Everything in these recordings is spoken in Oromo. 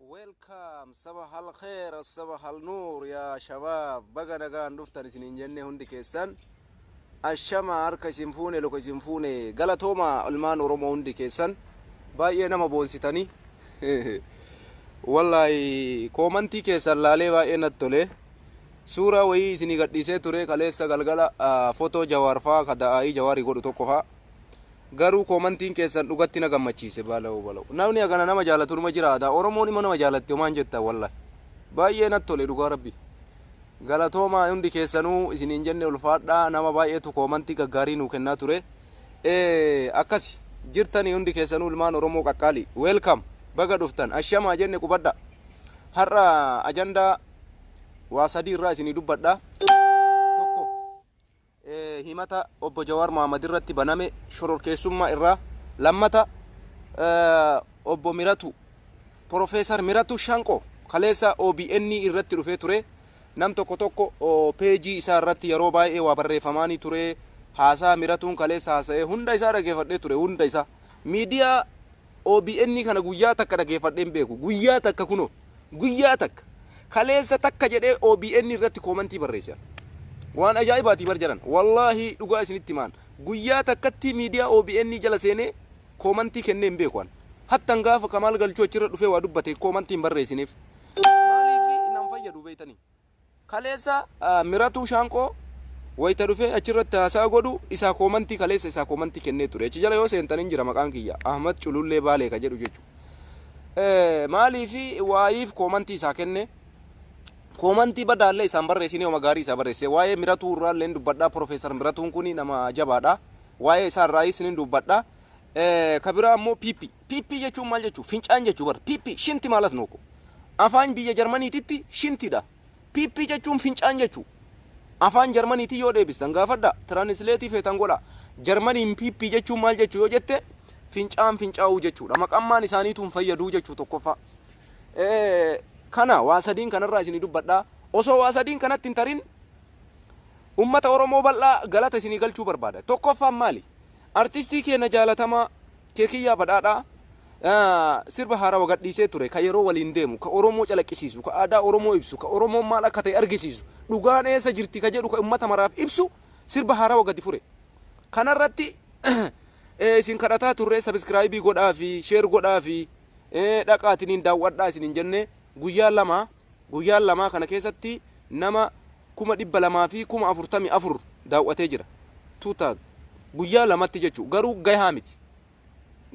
Welcome, sabahal kheer, sabahal nuur, yaa shabaab, baga nagaan dhuftan isiniin jenne. Hundi keessan ashama, harka isin fuune, luka isin fuune. Galatooma ilmaan Oromoo, hundi keessan baay'ee nama boonsitanii. Wallaahi, koomantii keessan laalee baay'ee natti tole. Suuraa wayii isinii gadhiisee ture kaleessa galgala, fotoo Jawaar faa ka da'aayii Jawaarii godhu tokko faa. Garuu koomantiin keessan dhugatti na gammachiise. Bala'u bala'u, namni agana nama jaalatu numa jiraata. Oromoon ima nama jaalatti homaan jetta. Wallahi, baay'ee natti tole, dhugaa Rabbi. Galatoomaa hundi keessanuu isiniin jenne, ulfaadhaa. Nama baay'eetu koomantii gaggaarii nuu kennaa ture. Akkasi jirtanii hundi keessanuu, ilmaan Oromoo qaqqaalii, welcome, baga dhuftan, ashamaa jenne. Qubadha, har'a ajandaa waa sadii irraa isinii dubbadha. Tokko, himata obbo Jawaar Mohaammed irratti baname shororkeessummaa irraa. Lammata, obbo Miratu, Profeesar Miratu Shanqo kaleessa OBN irratti dhufee ture. Nam tokko tokko peejii isaa irratti yeroo baay'ee waa barreeffamaanii ture. Haasaa Miratuun kaleessa haasa'ee hunda isaa dhageeffadhee ture, hunda isaa. Miidiyaa OBN kana guyyaa takka dhageeffadhee hin beeku. Guyyaa takka, kunoo guyyaa takka. Kaleessa takka jedhee OBN irratti koomantii barreesse. Waan ajaa'ibaati bar jedhan. Wallaahi, dhugaa isinitti himaan. Guyyaa takkatti miidiyaa OBN jala seenee koomantii kennee hin beeku an. Hattan gaafa Kamaal Galchuu achirra dhufee waa dubbate koomantii hin barreessineef. Maaliif nan fayyadu beektanii? Kaleessa Miratuu Shaanqoo wayita dhufee achirratti haasaa godhu isaa koomantii, kaleessa isaa koomantii kennee ture. Achi jala yoo seentan hin jira maqaan kiyya. Ahmad Culullee Baalee ka jedhu jechuudha. Maaliif waayiif koomantii isaa kenne? Koomantii badaallee isaan barreessinee, oma gaarii isaa barreesse. Waa'ee Miratuu irraallee dubbadhaa. Profeesar Miratuun kun nama jabaadha. Waa'ee isaa irraayis ni dubbadha. Ka biraa ammoo Pipi. Pipi jechuun maal jechuu? Fincaan jechuu bara. Pipi shinti maalat nuuku. Afaan biyya Jarmaniititti shintidha. Pipi jechuun fincaan jechuu. Afaan Jarmaniitii yoo deebistan gaafadha. Translate feetan godha. Jarmaniin pipi jechuun maal jechuu yoo jette, fincaan fincaa'uu jechuudha. Maqammaan isaaniitu hin fayyaduu jechuu tokkoffaa. Kana waa sadiin kanarraa isinii dubbadha. Osoo waa sadiin kanatti hin tarin, ummata Oromoo bal'aa galata isinii galchuu barbaada. Tokkoffaan maali? Artistii keenya jaalatamaa Keekiyyaa Badhaadhaa sirba haarawaa gadhiisee ture, ka yeroo waliin deemu, ka Oromoo calaqqisiisu, ka aadaa Oromoo ibsu, ka Oromoon maal akka ta'e argisiisu, dhugaan eessa jirti ka jedhu ka ummata maraaf ibsu sirba haarawaa gadi fure. Kanarratti isin kadhataa turre, subscribe godhaa fi share godhaa fi dhaqaatiniin daawwadhaa isiniin jenne. Guyyaa 2, guyyaa lamaa kana keessatti nama 244,000 daawwatee jira. Tuutaa guyyaa lamatti jechuudha. Garuu gahaa miti.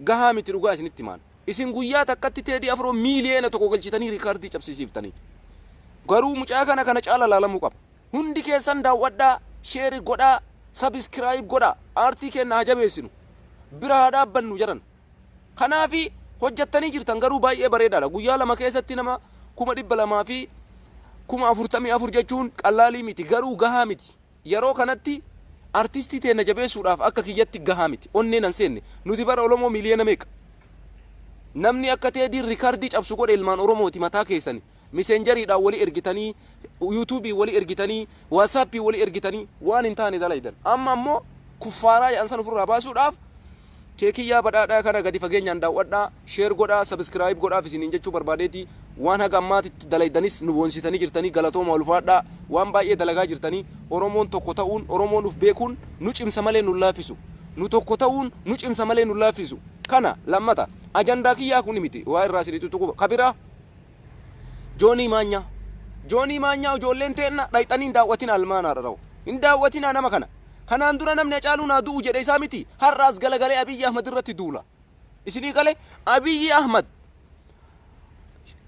Gahaa miti, dhugaa isinitti himaan. Isin guyyaa takkatti Teedii Afroo 1 miiliyoona galchitanii riikaardii cabsisiiftanii. Garuu mucaa kana kana caala laalamuu qaba. Hundi keessan daawwadhaa, share godhaa, subscribe godhaa. Aartii keenya haa jabeessinu. Bira haa dhaabbannu jedhan. Kanaafi hojjettanii jirtan, garuu baay'ee bareedaadha. Guyyaa 2 keessatti nama 244,000 jechuun qallaalii miti, garuu gahaa miti. Yeroo kanatti artistii teenya jabeessuudhaaf akka kiyyatti gahaa miti. Onnee nan seenne. Nuti bara Oromoo miiliyoona meeqa? Namni akka Teediin riikaardii cabsu godhe ilmaan Oromooti mataa keessani. Messenger-iidhaan walii ergitanii, yuutuubii walii ergitanii, waatsaappii walii ergitanii waan hin taane dalaydan. Amma ammoo kuffaaraa jedhan san ofirraa baasuudhaaf Keekiyyaa Badhaadhaa kana gadi fageenyaan daawwadhaa, share godhaa, subscribe godhaaf isiniin jechuu barbaadeeti. Waan haga ammaatitti dalaydanis nu boonsitanii jirtanii, galatooma, ulfaadhaa. Waan baay'ee dalagaa jirtanii. Oromoon tokko ta'uun, Oromoon uf beekuun nu cimsa malee nu laaffisu. Nu tokko ta'uun nu cimsa malee nu laaffisu. Kana lammata ajandaa kiyyaa kun miti waa irraa isinii tuttuqu. Kabiraa Joonii Maanyaa. Joonii Maanyaa, ijoolleen teenna dhayxanii hin daawwatina, almaanaa dharawu. Hin daawwatinaa nama kana. Kanaan dura namni Hacaaluu naa du'u jedhe isaa miti. Har'aas galagalee Abiyyi Ahmad irratti duula. Isinii gale, Abiyyi Ahmad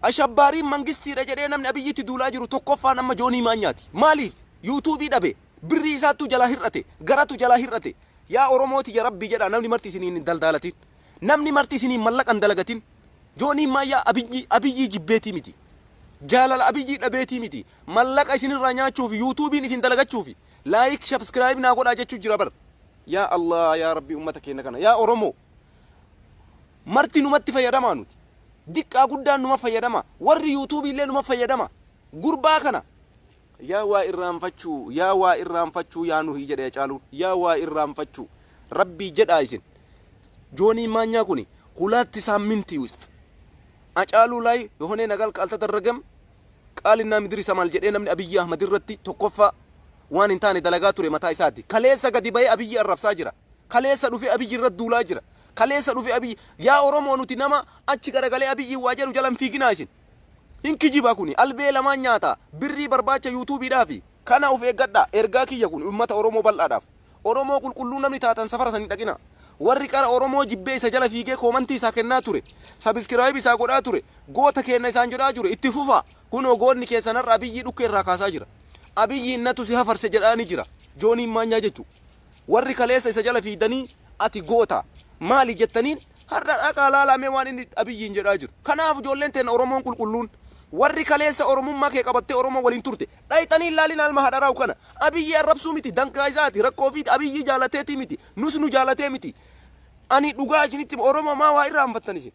ashabbaariin mangistiidha jedhee namni Abiyyitti duulaa jiru tokkoffaan amma Joonii Maanyaati. Maaliif? Yuutuubii dhabe. Birrii isaattuu jalaa hir'ate. Garatu jalaa hir'ate. Yaa Oromooti, ya Rabbi jedha, namni marti isiniin hin daldaalatin. Namni marti isiniin mallaqa hin dalagatin. Joonii Maanyaa Abiyyii jibbeetii miti. Jaalala Abiyyii dhabeetii miti. Mallaqa isinirraa nyaachuuf, yuutuubiin isin dalagachuuf like, subscribe naa godhaa jechuu jira bar. Yaa Allah, yaa Rabbi, ummata keenya kana, yaa Oromoo. Marti numatti fayyadamaa nuti. Diqqaa guddaan numa fayyadama. Warri yuutuubii illee numa fayyadama. Gurbaa kana yaa waa irraanfachuu, yaa waa irraanfachuu, yaa nuhi jedhe Hacaaluun, yaa waa irraanfachuu. Rabbii jedhaa isin. Joonii Maanyaa kuni hulaatti saammintii wist. Acaaluu ላይ የሆነ ነገር ካልተደረገም ቃልና ምድር ይሰማል jedhee namni Abiyyi Ahmad irratti tokkoffaa waan hin taane dalagaa ture mataa isaati. Kaleessa gadi bahee Abiyyi arrabsaa jira. Kaleessa dhufee Abiyyi irratti duulaa jira. Kaleessa dhufee Abiyyi, yaa Oromoo, nuti nama achi garagalee Abiyyi waa jedhu jalan fiiginaa isin. Hin kijibaa, kuni albee lamaan nyaata birrii barbaacha yuutuubiidhaafi. Kana of eeggadha. Ergaa kiyya kun uummata Oromoo bal'aadhaaf. Oromoo qulqulluu namni taatan safara sanii dhaqina. Warri qara Oromoo jibbee isa jala fiigee koomantii isaa kennaa ture, subscribe isaa godhaa ture, goota kenna isaan jedhaa ture, itti fufa. Kunoo goonni keessan har'a Abiyyi dhukkee irraa kaasaa jira. Abiyyi natu si hafarse jedhaani jira. Jooniin Maanyaa jechu. Warri kaleessa isa jala fiidanii ati goota maali jettaniin har'a dhaqaa laalamee waan inni Abiyyiin jedhaa jiru. Kanaaf ijoolleen teenya Oromoon qulqulluun, warri kaleessa Oromummaa kee qabattee Oromoo waliin turte, dhayxanii ilaalin alma hadharaa'u kana. Abiyyi arrabsuu miti, dankaa isaati rakkoo fi Abiyyi jaalateetii miti, nus nu jaalatee miti. Ani dhugaa isinitti, Oromoo maa waa irraanfattan isin?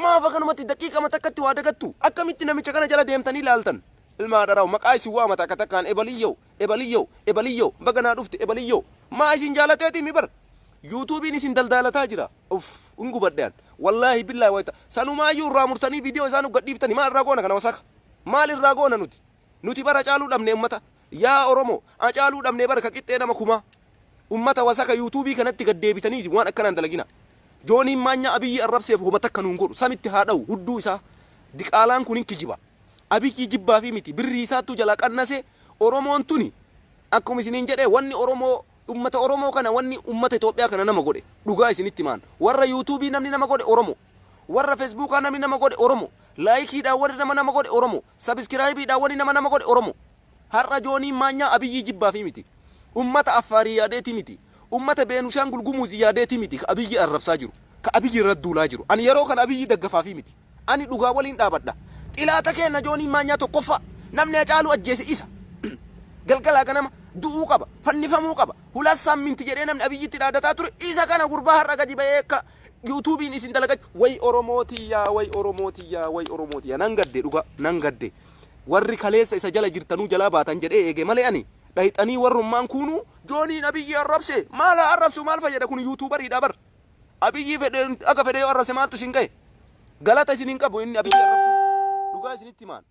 Maaf akkanumatti daqiiqama takkatti waa dagattu? Akkamitti namicha kana jala deemtanii ilaaltan? Ilma hadharaa'u maqaa isin waamata akka takkaan, ebaliyyoo, ebaliyyoo, ebaliyyoo, baganaa dhufte ebaliyyoo. Maa isin jaalateetii mi bar? Yuutuubiin isin daldaalataa jira. Uff, hin gubadhean. Wallaahi billaahi wayita. Sanumaayyuu irraa murtanii viidiyoo isaan gadhiiftanii maal irraa goona kana wasaka? Maal irraa goona nuti? Nuti bara caaluu dhabne ummata. Yaa Oromoo, acaaluu dhabne bara ka qixxee nama kumaa. Ummata wasaka yuutuubii kanatti gaddeebitanii waan akkanaan dalagina. Jooniin Maanyaa Abiyyi arrabseef homa takka nuun godhu. Samitti haa dha'u hudduu isaa. Diqaalaan kun hin kijiba. Abiyyi jibbaa fi miti, birrii isaattuu jalaa qannase. Oromoon tuni akkuma isiniin jedhee, wanni Oromoo, ummata Oromoo kana, wanni ummata Itoophiyaa kana nama godhe, dhugaa isinitti maan, warra yuutuubii namni nama godhe Oromoo, warra feesbuukaa namni nama godhe Oromoo, laayikiidhaan warri nama godhe Oromoo, sabiskiraayibiidhaan warri nama godhe Oromoo. Har'a Jooniin Maanyaa Abiyyi jibbaa fi miti, ummata Affaarii yaadeeti miti, ummata Beenushaangul Gumuuzii yaadeeti miti ka Abiyyi arrabsaa jiru, ka Abiyyi irra duulaa jiru. Ani yeroo kana Abiyyi daggafaa fi miti, ani dhugaa waliin dhaabadha. Xilaata keenna Jooniin Maanyaa tokkoffaa namni Hacaaluu ajjeese isa. Galgalaa ganama du'uu qaba, fannifamuu qaba, hulat samminti jedhee namni Abiyyitti dhaadataa ture isa kana. Gurbaa har'a gadi bahee akka yuutuubiin isin dalagachu. Way Oromootiyyaa, way Oromootiyyaa, way Oromootiyyaa, nan gadde, dhuga nan gadde. Warri kaleessa isa jala jirtanuu jalaa baatan jedhee eege malee, ani dhayxanii warrummaan kuunuu Jooniin Abiyyi arrabse maala arrabsu maal fayyada? Kun yuutuubariidha bar. Abiyyi fedhe akka fedhe yoo arrabse maaltu isin ga'e? Galata isin hin qabu inni Abiyyi arrabsu. Dhugaa isinitti himaan,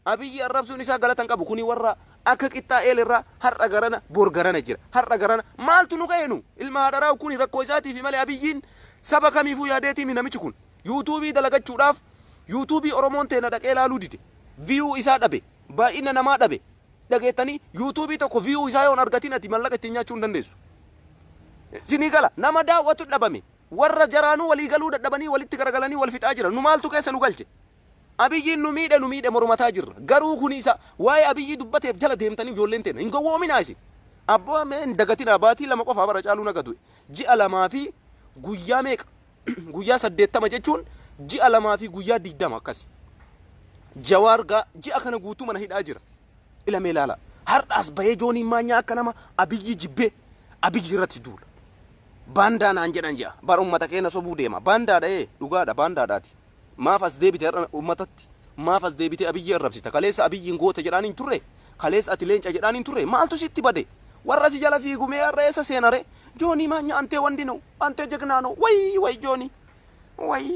Abiyyi arrabsuun isaa galata hin qabu. Kuni warra akka qixxaa eelirraa har'a garana bor garana jira, har'a garana maaltu nu ga'e? Nu ilma haadharaa kuni rakkoo isaatiifi malee Abiyyiin saba kamiifuu yaadeetii namichi kun yuutuubii dalagachuudhaaf. Yuutuubii Oromoon teena dhaqee ilaaluu dide, view isaa dhabe, baay'ina namaa dhabe. Dhageettanii, yuutuubii tokko view isaa yoon argatin ati mallaqa ittiin nyaachuu hin dandeessu. Sinii gala, nama daawwatu dhabame. Warra jaraanuu walii galuu dadhabanii walitti garagalanii wal fixaa jira. Nu maaltu keessa nu galche? Abiyyiin nu miidhe, nu miidhe, mormataa jirra. Garuu kuni isa waa'ee Abiyyii dubbateef jala deemtanii ijoolleen teena hin gowwoominaa isin. Abboo mee hin dagatinaa, baatii 2 qofaa bara caaluu naga du'e. Ji'a 2 fi guyyaa meeqa? Guyyaa 80 jechuun ji'a 2 fi guyyaa 20 akkasi. Jawaar gaa ji'a kana guutuu mana hidhaa jira. Ilamee ilaala. Har'aas bahee Jooniin Maanyaa akka nama Abiyyi jibbee Abiyyi irratti duula. Baandaa naan jedhan jedha. Bara uummata keenya sobuu deema. Baandaadha, ee dhugaadha, baandaadhaati. Maaf as deebite har'a uummatatti? Maaf as deebitee Abiyyi arrabsita? Kaleessa Abiyyiin goota jedhaan hin turre? Kaleessa ati leenca jedhaan hin turre? Maaltu sitti bade? Warra si jala fiigu mee har'a eessa seenare? Joonii Maanyaa አንተ ወንድ ነው, አንተ ጀግና ነው. Way way Joonii. Way.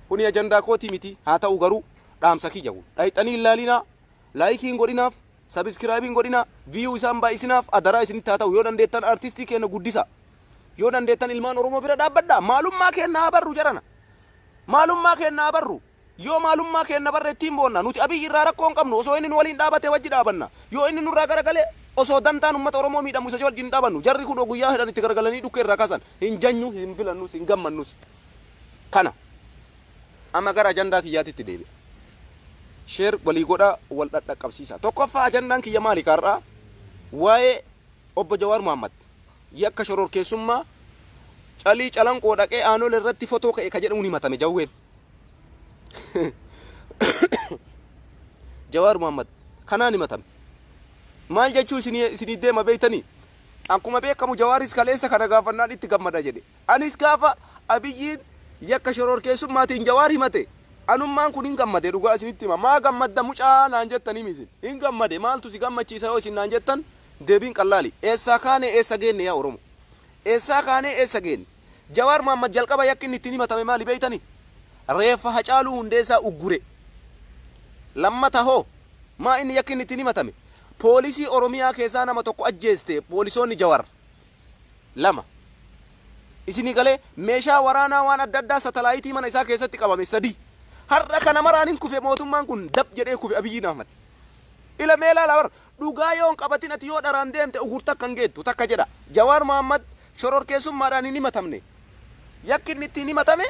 Kuni ajandaa kootii miti. Haa ta'u garuu dhaamsa kiyya kun. Dhayxanii ilaalinaa. Laayikiin godhinaaf. Sabiskiraayibiin godhinaa. View isaan baay'isinaaf, adaraa isinitti haa ta'u. Yoo dandeettan artistii keenya guddisa. Yoo dandeettan ilmaan Oromoo bira dhaabbadhaa. Maalummaa keenya haa barru jarana. Maalummaa keenya haa barru. Yoo maalummaa keenya barre ittiin boonna. Nuti Abiyyi irraa rakkoo hin qabnu. Osoo inni nu waliin dhaabate wajji dhaabanna. Yoo inni nurraa garagalee, osoo dantaan uummata Oromoo miidhamu isa wajjin hin dhaabannu. Jarri kun guyyaa fedhan itti garagalanii dhukkee irraa kaasan. Hin janyu, hin filannus, hin gammannus. Kana. Amma gara ajandaa kiyyaatitti deebi'a. Share walii godhaa, wal dhadhaqqabsiisa. Tokkoffaa, ajandaan kiyya maali kaarraa? Waa'ee obbo Jawaar Muhammad yakka shororkeessummaa Calii Calanqoo dhaqee Aanolee irratti fotoo ka'e ka jedhamuun himatame jawween. Jawaar Muhammad kanaan himatame. Maal jechuu isinii deema beeytanii? Akkuma beekamu Jawaaris kaleessa kana gaafannaan itti gammada jedhe. Anis gaafa Abiyyiin yakka shororkeessummaatiin Jawaar himate, anummaan kun hin gammade, dhugaa isinitti hima. Maa gammadda mucaa naan jettanii misin. Hin gammade, maaltu si gammachiisa yoo isin naan jettan, deebiin qallaali. Eessaa kaanee eessa geenne, yaa Oromoo? Eessaa kaanee eessa geenne? Jawaar Muhammad jalqaba yakki inni ittiin himatame maali beeytanii? Reeffa Hacaaluu Hundeessaa uggure. Lammata hoo maa inni yakki inni ittiin himatame? Poolisii Oromiyaa keessaa nama tokko ajjeeste poolisoonni Jawar. 2. Isinii galee meeshaa waraanaa waan adda addaa satalaayitii mana isaa keessatti qabame 3. Har'a kana maraan hin kufe mootummaan kun dab jedhee kufe Abiyyiin Ahmad. Ila mee ilaala bar dhugaa yoo hin qabatin ati yoo dharaan deemte ugur takka hin geettu takka jedha. Jawaar Mohammad shororkeessummaadhaan hin himatamne. Yakki inni ittiin himatame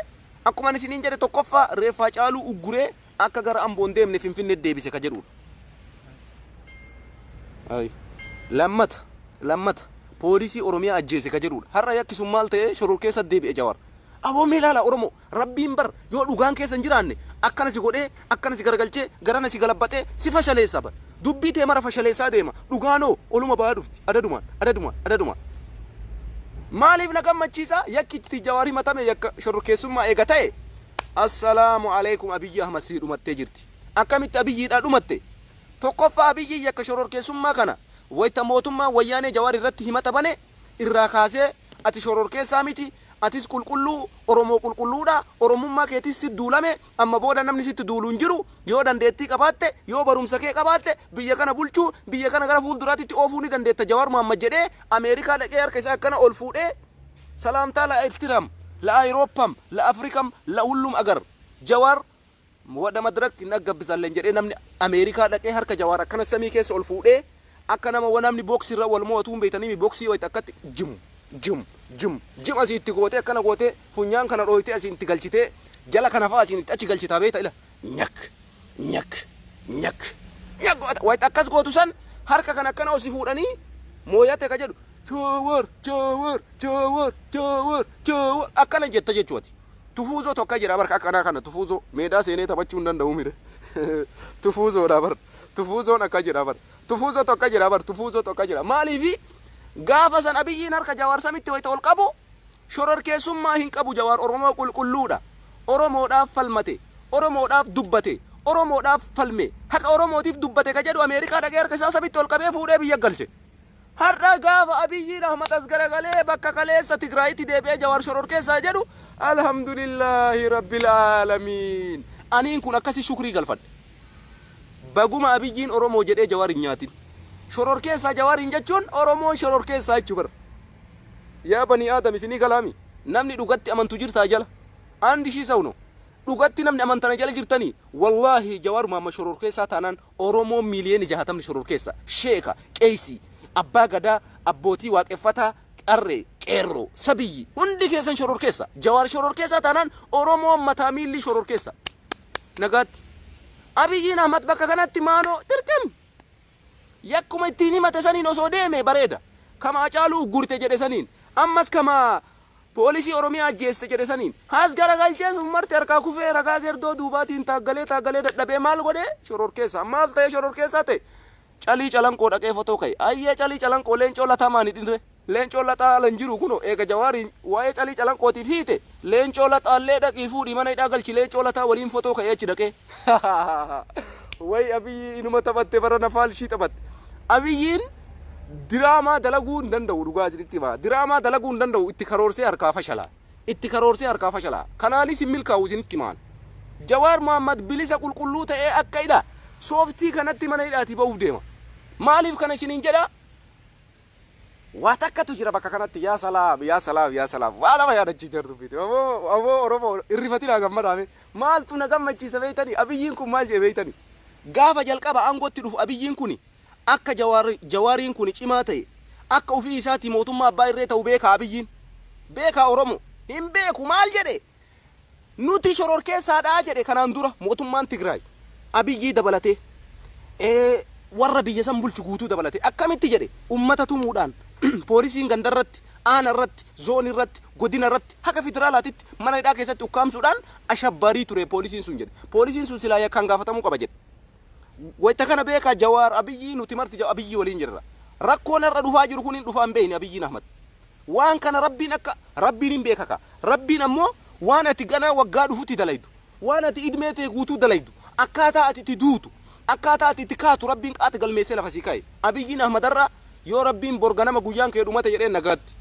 akkuma ani isiniin jedhe tokkoffaa reeffa Hacaaluu ugguree akka gara Amboo hin deemne Finfinnee deebise ka jedhudha. Ay. Lammata lammata poolisii Oromiyaa ajjeese ka jedhudha. Har'a yakki sun maal ta'e shororkeessa deebi'e Jawaar. Aboo mee ilaala Oromoo Rabbiin bar yoo dhugaan keessa hin jiraanne akkana si godhee akkana si garagalchee garana si galabbaxee si fashaleessa bar. Dubbii tee mara fashaleessaa deema. Dhugaanoo oluma ba'aa dhufti adadumaan adadumaan adadumaan. Maaliif na gammachiisa? Yakki itti Jawaar himatame yakka shororkeessummaa eega ta'e Assalaamu alaikum Abiyyi Ahmad sii dhumattee jirti. Akkamitti Abiyyiidhaa dhumatte? Tokkoffaa Abiyyiin yakka shororkeessummaa kana wayta mootummaan Wayyaanee Jawaar irratti himata bane irraa kaasee ati shororkeessaa miti, atis qulqulluu, Oromoo qulqulluudha, Oromummaa keetis sit duulame, amma booda namni sitti duulu hin jiru, yoo dandeettii qabaatte, yoo barumsa kee qabaatte, biyya kana bulchuu, biyya kana gara fuulduraatitti oofuu ni dandeetta Jawaar Mohammad jedhee Ameerikaa dhaqee harka isaa akkana ol fuudhee salaamtaa la Ertiram, la Ayirooppam, la Afrikam, la hullum agar Jawaar wada madrak hin aggabbisalleen jedhee namni Ameerikaa dhaqee harka Jawaar akkana samii keessa ol fuudhee akka nama wa namni boksii irra wal mo'atuu hin beektanii boksii wayita akkatti jim jim jim jim asii itti gootee akkana gootee funyaan kana dhooytee asiin itti galchitee jala kana fa'a asiin itti achi galchitaa beekta ila nyak nyak nyak nyak goota wayita akkas gootu san harka kana akkana osi fuudhanii mooyate ka jedhu Jawar Jawar Jawar Jawar Jawar akkana jetta jechuuti. Tufuuzoo tokko jira barka akkanaa kana tufuuzoo meedaa seenee taphachuu hin danda'u mire. Tufuuzoodha bar. Tufuuzoon akka jira bar. Tufuuzoo tokko jira bar. Tufuuzoo tokko jira. Maaliifi gaafa san Abiyyiin harka Jawaar samitti wayita ol qabu shororkeessummaa hin qabu Jawaar Oromoo qulqulluudha. Oromoodhaaf falmate. Oromoodhaaf dubbate. Oromoodhaaf falme. Haqa Oromootiif dubbate ka jedhu Ameerikaa dhaqee harka isaa samitti ol qabee fuudhee biyya galche. Har'a gaafa Abiyyiin Ahmad as garagalee bakka kaleessa Tigraayitti deebi'ee Jawaar shororkeessaa jedhu Alhamdulillaahi Rabbil Aalamiin. Aniin kun akkasi shukrii galfadhe. Baguma Abiyyiin Oromoo jedhee Jawaar hin nyaatin. Shororkeessaa Jawaariin jechuun Oromoon shororkeessaa jechuu bara. Yaa banii Aadam isinii galaami. Namni dhugatti amantu jirtaa jala. Andi shii sawno. Dhugatti namni amantana jala jirtanii wallaahi Jawaar Muhammad shororkeessaa taanaan Oromoon miiliyoonni jaatamni shororkeessa, sheeka, qeeysii, abbaa gadaa, abbootii waaqeffataa, qarree, qeerroo, sabiyyi hundi keessan shororkeessa. Jawaar shororkeessaa taanaan Oromoon mataa miilli shororkeessa. Nagaatti. Abiyyiin Ahmad bakka kanatti maanoo dirqam. Yakkuma ittiin himate saniin osoo deeme bareeda. Kama Hacaaluu uggurte jedhe saniin. Ammas kama poolisii Oromiyaa ajjeeste jedhe saniin. Haas garagalchee sun marti harkaa kufee ragaa gerdoo duubaatiin taaggalee taaggalee dadhabee maal godhee shororkeessa. Maal ta'ee shororkeessaa ta'e? Calii Calanqoo dhaqee fotoo ka'e. Ayyee Calii Calanqoo Leencoo Lataa maani dhinre? Leencoo Lataa ala hin jiru kunoo eega Jawaariin waa'ee Calii Calanqootiif hiite Leencoo Lataallee dhaqii fuudhii mana hidhaa galchi Leencoo Lataa waliin fotoo ka'ee achi dhaqee. Way Abiyyi inuma taphatte barana faalshii taphatte. Abiyyiin diraamaa dalaguu hin danda'u dhugaa isinitti himaa. Diraamaa dalaguu hin danda'u itti karoorsee harkaa fashala. Itti karoorsee harkaa fashala. Kanaanis hin milkaa'u isinitti himaan. Jawaar Mohammad bilisa qulqulluu ta'ee akka hidha sooftii kanatti mana hidhaatii ba'uuf deema. Maaliif kana isiniin jedha? Waa takkatu jira bakka kanatti yaa salaam yaa salaam yaa salaam waa lama yaadachiise dubbiiti. Aboo aboo Oromoo irrifatinaa gammadaame maaltu na gammachiisa beeytanii Abiyyiin kun maal jedhe beeytanii gaafa jalqaba aangootti dhufu Abiyyiin kun akka Jawaariin kun cimaa ta'e akka ofii isaatii mootummaa abbaa irree ta'u beekaa Abiyyiin beekaa Oromoo hin beeku maal jedhe Nuti shororkeessaadha jedhe kanaan dura mootummaan Tigraay Abiyyii dabalatee warra biyya san bulchu guutuu dabalatee akkamitti jedhe ummata tumuudhaan poolisiin ganda irratti aana irratti zoonii irratti godina irratti haga federaalaatitti mana hidhaa keessatti ukkaamsuudhaan ashabbaarii ture poolisiin sun jedhe poolisiin sun silaa yakkaan gaafatamuu qaba jedhe. Wayta kana beekaa Jawaar Abiyyii nuti marti Abiyyii waliin jirra. Rakkoon har'a dhufaa jiru kun hin dhufaa hin beekne Abiyyiin Ahmad. Waan kana Rabbiin akka Rabbiin hin beeka ka. Rabbiin ammoo waan ati ganaa waggaa dhufutti dalaydu, waan ati idmee tee guutuu dalaydu, akkaataa ati itti duutu, akkaataa ati itti kaatu Rabbiin qaata galmeessee lafa sii kaaye. Abiyyiin Ahmad har'a yoo Rabbiin bor ganama guyyaan kee dhumate jedheen nagaatti.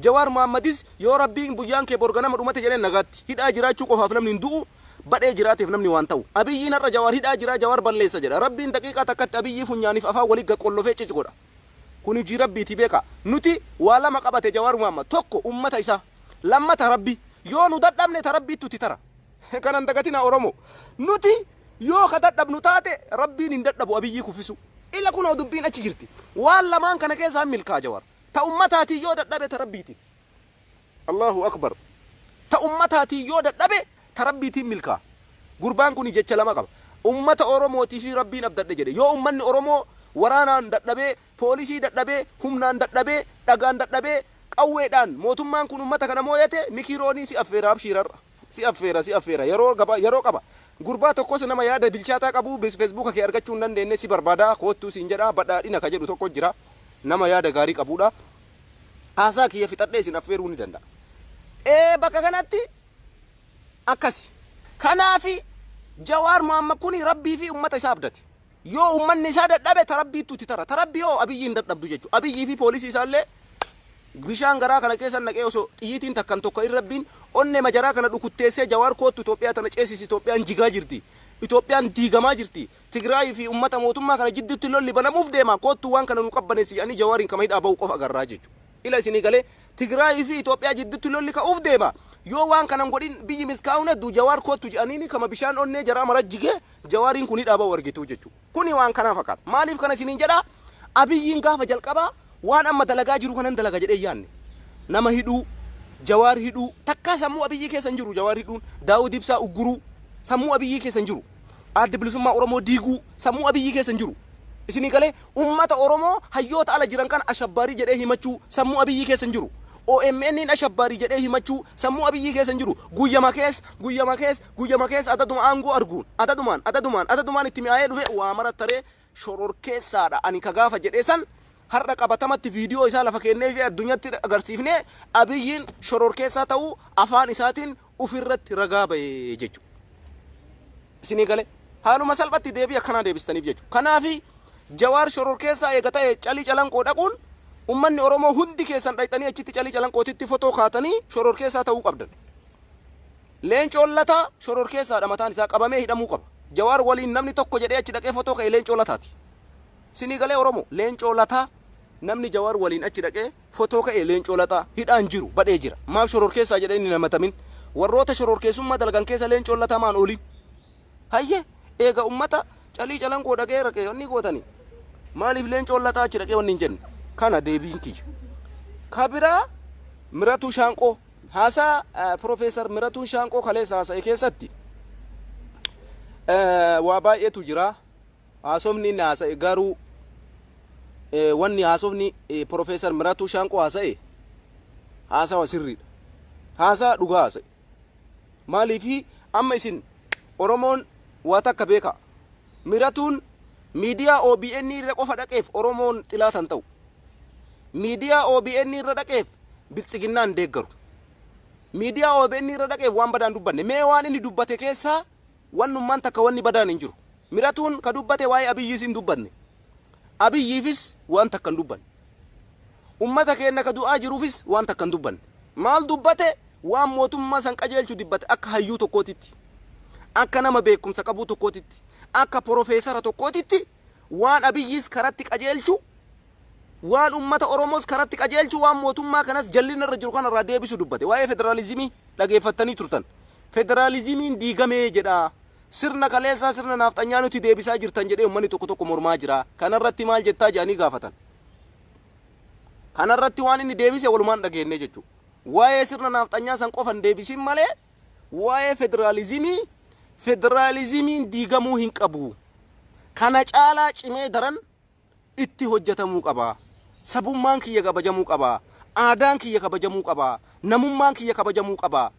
Jawaar Mohammadis yoo Rabbiin guyyaan kee bor ganama dhumate jedheen nagaatti. Hidhaa jiraachuu qofaaf namni hin du'u. Badhee jiraateef namni waan ta'u. Abiyyiin har'a Jawaar hidhaa jira, Jawaar balleessa jedha. Rabbiin daqiiqaa takkatti Abiyyii funyaaniif afaan walii gaqqollofee cic godha. Kun hojii Rabbiiti beekaa. Nuti waa lama qabate Jawaar Muhammad. Tokko ummata isaa. Lammata Rabbi. Yoo nu dadhabne ta Rabbiittu itti tara. Kana hin dagatinaa Oromoo. Nuti yoo ka dadhabnu taate Rabbiin hin dadhabu Abiyyii kuffisuu. Ila kunoo dubbiin achi jirti. Waan lamaan kana keessaa hin milkaa'a Jawaar. Ta ummataatiin yoo dadhabe ta Rabbiitiin. Allahu Akbar. Ta ummataatiin yoo dadhabe ta Rabbiitiin milkaa'a. Gurbaan kuni jecha lama qaba. Ummata Oromootii fi Rabbiin abdadhe jedhe. Yoo ummanni Oromoo waraanaan dadhabee, poolisii dadhabee, humnaan dadhabee, dhagaan dadhabee, qawweedhaan mootummaan kun ummata kana mooyate Mikiroonii si affeera abshiir har'a. Si affeera si affeera yeroo gaba yeroo qaba. Gurbaa tokkos nama yaada bilchaataa qabu Facebooka kee argachuu hin dandeenne si barbaada koottuu siin jedha badhaadhina ka jedhu tokko jira. Nama yaada gaarii qabuudha. Haasaa kiyya fixadhee isin affeeruu ni danda'a. Ee bakka kanatti akkasi. Kanaafi Jawaar Mohammad kuni Rabbii fi ummata isaa abdate. Yoo ummanni isaa dadhabe ta Rabbiittu itti tara. Ta Rabbii hoo Abiyyi hin dadhabdu jechuudha. Abiyyii fi poolisii isaallee bishaan garaa kana keessa naqee osoo xiyyiitiin takkan tokko hin Rabbiin onnee majaraa kana dhukutteessee Jawaar koottu Itoophiyaa tana ceesisi Itoophiyaan jigaa jirti. Itoophiyaan diigamaa jirti. Tigraayii fi ummata mootummaa kana jidduutti lolli banamuuf deema. Koottu waan kana nu qabbaneessi jedhanii Jawaariin kama hidhaa ba'u qofa agarraa jechuudha. Ila isinii galee Tigraayii fi Itoophiyaa jidduutti lolli ka'uuf deema. Yoo waan kana hin godhin biyyi miskaa'uun hedduu Jawaar koottu jedhaniini kama bishaan onnee jaraa mara jigee Jawaariin kun hidhaa ba'u argitu jechuudha. Kuni waan kanaa fakkaata. Maaliif kana isiniin jedhaa? Abiyyiin gaafa jalqabaa waan amma dalagaa jiru kanan dalaga jedhee hin yaadne. Nama hidhuu, Jawaar hidhuu, takkaa sammuu Abiyyii keessa hin jiru Jawaar hidhuun, Daawud Ibsaa ugguruu, sammuu Abiyyii keessa hin jiru. Adda Bilisummaa Oromoo diiguu, sammuu Abiyyii keessa hin jiru. Isinii galee uummata Oromoo hayyoota ala jiran kana ashabbaarii jedhee himachuu sammuu Abiyyii keessa hin jiru. OMN'n ashabbaarii jedhee himachuu sammuu Abiyyii keessa hin jiru. Guyyama keessa, guyyama keessa, guyyama keessa adaduma aangoo arguun, adadumaan, adadumaan, adadumaan itti mi'aayee dhufee waa mara taree shororkeessaadha ani ka gaafa jedhee san har'a qabatamatti viidiyoo isaa lafa keennee fi addunyatti agarsiifnee Abiyyiin shororkeessaa ta'uu afaan isaatiin ufirratti ragaa ba'e jechuudha. Isinii galee haaluma salphatti deebii akkanaa deebistaniif jechuudha. Kanaafi Jawaar shororkeessaa eega ta'e Calii Calanqoo dhaquun ummanni Oromoo hundi keessan dhayxanii achitti Calii Calanqootitti fotoo kaatanii shororkeessaa ta'uu qabdan. Leencoon Lataa shororkeessaadha mataan isaa qabamee hidhamuu qaba. Jawaar waliin namni tokko jedhee achi dhaqee fotoo ka'e Leencoo Lataati. Isinii galee Oromoo Leencoo Lataa namni Jawaar waliin achi dhaqee fotoo ka'e Leencoo Lataa hidhaan jiru badhee jira. Maaf shororkeessaa jedhee inni namatamin. Warroota shororkeessummaa dalagan keessa Leencoon Lataa maan oolin. Hayye eega ummata Calii Calanqoo dhaqee raqee wanni gootani. Maaliif Leencoon Lataa achi dhaqee wanni hin jenne? Kana deebiin kiyya. Ka biraa Miratuu Shaanqoo haasaa Profeesar Miratuun Shaanqoo kaleessa haasa'e keessatti waa baay'eetu jira. Haasofni inni haasa'e garuu wanni haasofni Profeesar Miratuu Shaanqoo haasa'e haasawa sirriidha. Haasaa dhugaa haasa'e. Maaliifi amma isin Oromoon waa takka beekaa. Miratuun miidiyaa OBN irra qofa dhaqeef Oromoon xilaata hin ta'u. Miidiyaa OBN irra dhaqeef Biltsiginnaa hin deeggaru. Miidiyaa OBN irra dhaqeef waan badaan dubbanne. Mee waan inni dubbate keessaa wannummaan takka wanni badaan hin jiru. Miratuun ka dubbate waa'ee Abiyyiis hin dubbanne. Abiyyiifis waan takka hin dubbanne. Ummata keenna ka du'aa jiruufis waan takka hin dubbanne. Maal dubbate? Waan mootummaa san qajeelchu dubbate akka hayyuu tokkootitti. Akka nama beekumsa qabuu tokkootitti. Akka porofeesara tokkootitti waan Abiyyiis karatti qajeelchu, waan ummata Oromoos karatti qajeelchu, waan mootummaa kanas jallina irra jiru kanarraa deebisu dubbate. Waa'ee federaalizimii dhageeffattanii turtan. Federaalizimiin diigamee jedha. Sirna kaleessaa sirna naafxanyaa nuti deebisaa jirtan jedhee ummanni tokko tokko mormaa jira. Kanarratti maal jettaa jedhanii gaafatan. Kanarratti waan inni deebise walumaan dhageenne jechuudha. Waa'ee sirna naafxanyaa san qofa hin deebisin malee waa'ee federaalizimii federaalizimiin diigamuu hin qabu. Kana caalaa cimee daran itti hojjetamuu qaba. Sabummaan kiyya kabajamuu qaba. Aadaan kiyya kabajamuu qaba. Namummaan kiyya kabajamuu qaba.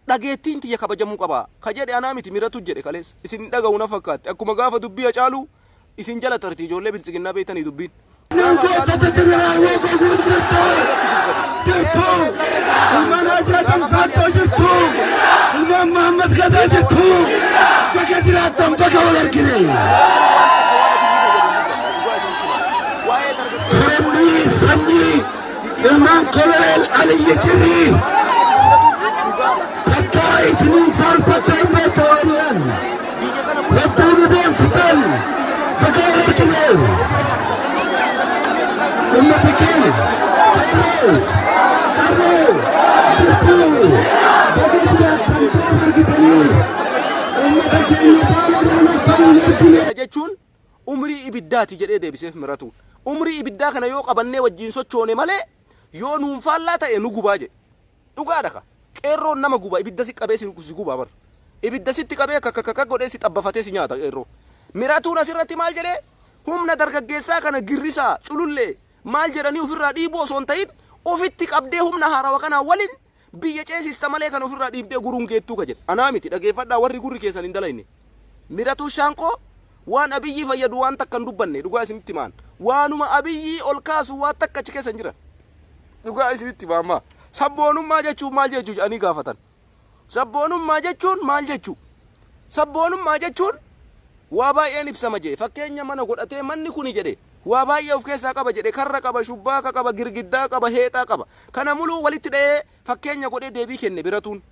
Dhageettiin tiyya kabajamuu qaba. Ka jedhe anaa miti Miratu jedhe kaleessa. Isin hin dhaga'u na fakkaatti. Akkuma gaafa dubbii Hacaaluu isin jala tarti ijoollee Biltsiginnaa beektanii dubbiin. Nan gootota Jeneraal Waaqoo Guutuu jirtu! Jirtu! Ilmaan Haji Adam Saattoo jirtu! Ilmaan Muhammad Gadaa jirtu! Baga jiraattan baga wal argine! Korommii sanyii ilmaan Koloneel Aliyyi Cirrii takkaa Isiniin saalfattee hin beektu Oromiyaan. Biyya kana bulchuudhaaf Hedduu nu boonsitan. Baga wal argine. Uummata keenya. Qarree. Qarree. Jirtu. Baga jiraattan booda argitanii. Uummata keenya baala raanaffanii hin argine. Isa jechuun umrii ibiddaati jedhee deebiseef Miratuun. Umrii ibiddaa kana yoo qabannee wajjin sochoone malee, yoo nuun faallaa ta'e nu gubaa jedhe. Dhugaadha ka. Qeerroon nama guba, ibidda si qabee si gubaa bar. Ibidda sitti qabee kakakaka godhee si xabbafatee si nyaata qeerroo. Miratuun asirratti maal jedhee? Humna dargaggeessaa kana girrisaa, culullee maal jedhanii ofirraa dhiibuu osoo hin ta'in, ofitti qabdee humna haarawa kanaa waliin biyya ceesista malee kan ofirraa dhiibdee guruun geettuu ka jedhe. Anaa miti, dhageeffadhaa warri gurri keessan hin dalayne. Miratuu Shaanqoo waan Abiyyii fayyadu waan takka hin dubbanne, dhugaa isinitti himaan. Waanuma Abiyyii ol kaasu waan takka achi keessa hin jiran. Dhugaa isinitti himaa. Sabboonummaa jechuun maal jechuu jedhanii gaafatan. Sabboonummaa jechuun maal jechuu? Sabboonummaa jechuun waa baay'een ibsama jedhe. Fakkeenya mana godhatee, manni kuni jedhe waa baay'ee of keessaa qaba jedhe. Karra qaba, shubbaaka qaba, girgiddaa qaba, heexaa qaba. Kana muluu walitti dha'ee fakkeenya godhee deebii kenne Biratuun.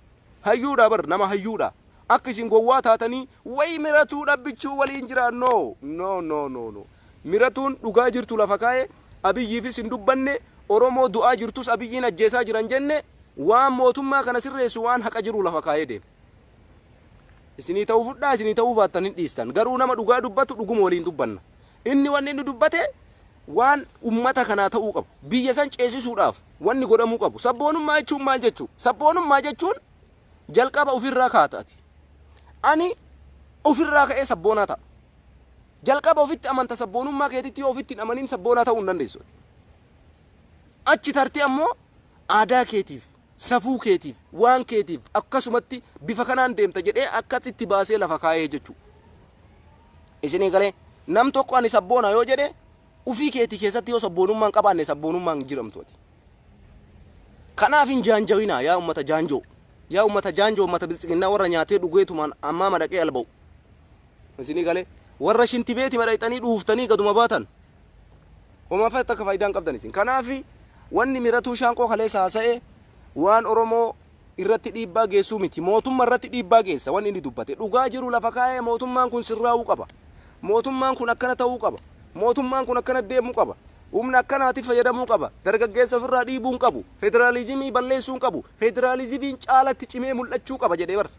Hayyuudha bar, nama hayyuudha. Akka isin gowwaa taatanii wayi Miratuu dhabbichuu waliin jira, no no no no no. Miratuun dhugaa jirtu lafa kaa'e. Abiyyiifis hin dubbanne, Oromoo du'aa jirtus Abiyyiin ajjeesaa jiran jenne. Waan mootummaa kana sirreessu, waan haqa jiru lafa kaa'ee deeme. Isinii ta'uu fudhaa, isinii ta'uu baattan hin dhiistan. Garuu nama dhugaa dubbatu dhuguma waliin dubbanna. Inni wanni inni dubbate waan ummata kanaa ta'uu qabu. Biyya san ceesisuudhaaf wanni godhamuu qabu. Sabboonummaa jechuun maal jechuu? Sabboonummaa jechuun jalqaba ofirraa kaataati. Ani ofirraa ka'ee sabboonaa ta'a. Jalqaba ofitti amanta sabboonummaa keetitti. Yoo ofitti hin amanin, sabboonaa ta'uu hin dandeessu. Achi tartee ammoo aadaa keetiif, safuu keetiif, waan keetiif akkasumatti bifa kanaan deemta jedhee akkasitti baasee lafa kaa'ee jechuudha. Isinii galee? Nam tokko ani sabboona yoo jedhe, ufii keetii keessatti yoo sabboonummaan qabaanne, sabboonummaan jiramtu ati. Kanaaf hin jaanjawinaa, yaa ummata jaanjoo. Yaa ummata jaanjoo, ummata Biltsiginnaa, warra nyaatee dhugeetumaan ammaa madaqee alba'u. Isinii galee? Warra shintibeeti madaqxanii dhuuftanii gaduma baatan. Homaa takka faayidaan qabdan isin. Kanaaf wanni Miratuu Shaanqoo kaleessa haasa'e waan Oromoo irratti dhiibbaa geessuu miti. Mootummaa irratti dhiibbaa geessa wanni inni dubbate. Dhugaa jiru lafa kaa'ee, mootummaan kun sirraa'uu qaba. Mootummaan kun akkana ta'uu qaba. Mootummaan kun akkana deemuu qaba. Humna akkanaatiif fayyadamuu qaba. Dargaggeessa ofirraa dhiibuu hin qabu. Federaalizimii balleessuu hin qabu. Federaalizimiin caalatti cimee mul'achuu qaba jedhee bara.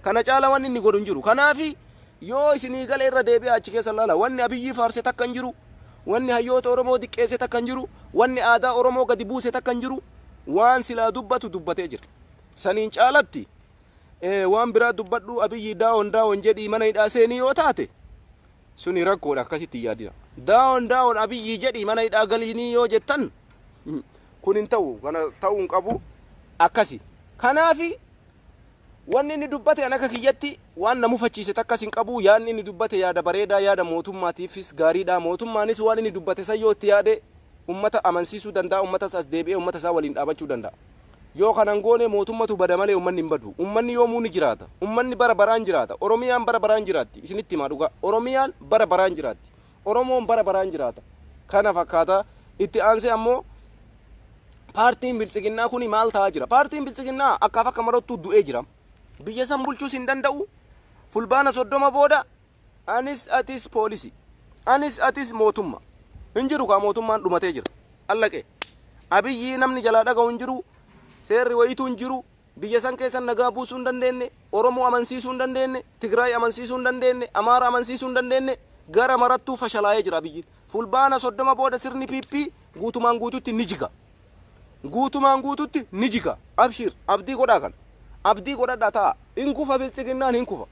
Kana caala wanni inni godhu hin jiru. Kanaafi yoo isinii galee irra deebi'aa achi keessa laala. Wanni Abiyyii faarse takka hin jiru. Wanni hayyoota Oromoo diqqeesse takka hin jiru. Wanni aadaa Oromoo gadi buuse takka hin jiru. Waan silaa dubbatu dubbatee jira. Saniin caalatti waan biraa dubbadhu, Abiyyi down down jedhii mana hidhaa seenii yoo taate, suni rakkoodha, akkasitti hin yaadina. Down down Abiyyi jedhii mana hidhaa galiinii yoo jettan, kun hin ta'u, kana ta'uu hin qabu akkasi. Kanaafi wanni inni dubbate an akka kiyyatti waan na mufachiise takkas hin qabu. Yaadni inni dubbate yaada bareedaa, yaada mootummaatiifis gaariidha. Mootummaanis waan inni dubbate san yoo itti yaade ummata amansiisuu danda'a, ummata as deebi'ee ummata isaa waliin dhaabachuu danda'a. Yoo kanan goone mootummatu bada malee ummanni hin badu. Ummanni yoomuu ni jiraata. Ummanni bara baraan jiraata. Oromiyaan bara baraan jiraatti. Isinitti himaa dhugaa. Oromiyaan bara baraan jiraatti. Oromoon bara baraan jiraata. Kana fakkaata. Itti aansee ammoo paartiin Biltsiginnaa kuni maal ta'aa jira? Paartiin Biltsiginnaa akkaaf akka marattuu du'ee jira. Biyya san bulchuus hin danda'u. Fulbaana 30 booda anis atis poolisi. Anis atis mootumma. Hin jiru kaa, mootummaan dhumatee jira. Allaqee. Abiyyi namni jalaa dhaga'u hin jiru. Seerri wayituu hin jiru. Biyya san keessa nagaa buusuu hin dandeenye. Oromoo amansiisuu hin dandeenye. Tigraay amansiisuu hin dandeenye. Amaara amansiisuu hin dandeenye. Gara marattuu fashalaa'ee jira Abiyyi. Fulbaana 30 booda sirni PP guutumaan guututti ni jiga. Guutumaan guututti ni jiga. Abshiir, abdii godhaa kana. Abdii godhadhaa ta'a. Hin kufa, Biltsiginnaan hin kufa.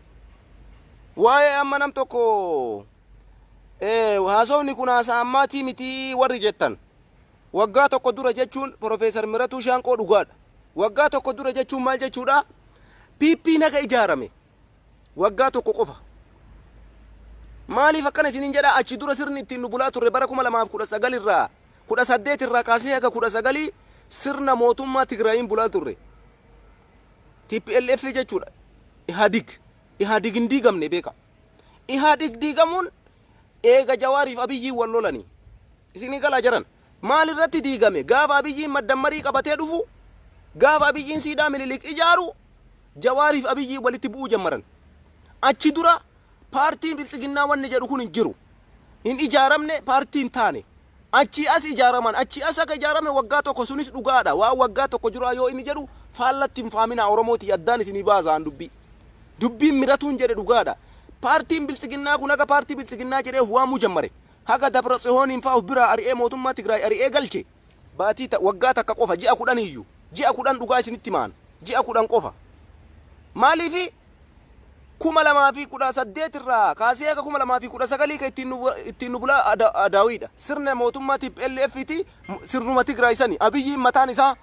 Waa'ee amma nam tokko haasofni kun haasaa ammaatii miti warri jettan. Waggaa tokko dura jechuun Profeesar Miratuu Shaanqoo dhugaadha. Waggaa tokko dura jechuun maal jechuudha? PP naga ijaarame. Waggaa tokko qofa. Maaliif akkana isiniin jedha? Achi dura sirni ittiin nu bulaa turre bara 2019 irraa, 18 irraa kaasee haga 19 sirna mootummaa Tigraayin bulaa turre. TPLF jechuudha. Ihaadig. Ihaadig hin diigamne, beeka. Ihaadig diigamuun eega Jawaariif Abiyyiin wal lolanii. Isinii galaa jiran. Maal irratti diigame? Gaafa Abiyyiin maddammarii qabatee dhufu, gaafa Abiyyiin siidaa Minilik ijaaru, Jawaariif Abiyyii walitti bu'uu jammaran. Achi dura paartiin Biltsiginnaa wanni jedhu kun hin jiru. Hin ijaaramne, paartii hin taane. Achi as ijaaraman, achi as akka ijaarame waggaa tokko, sunis dhugaadha. Waan waggaa tokko jira yoo inni jedhu faallatti hin faaminaa, Oromooti addaan isinii baasaan dubbii. Dubbiin miratuun jedhe dhugaadha. Paartiin Biltsiginnaa kun akka paartii Biltsiginnaa jedhee of waamuu jammare. Haga Dabra Tsihooniin fa'aa of biraa ari'ee, mootummaa Tigraay ari'ee galche. Baatii waggaa takka qofa, ji'a 10 iyyuu. Ji'a 10, dhugaa isinitti maan. Ji'a 10 qofa. Maaliifi 2018 irraa kaasee haga 2019 kan ittiin nu bulaa Adaawiidha. Sirna mootummaa TPLF ti, sirnuma Tigraay sani. Abiyyiin mataan isaa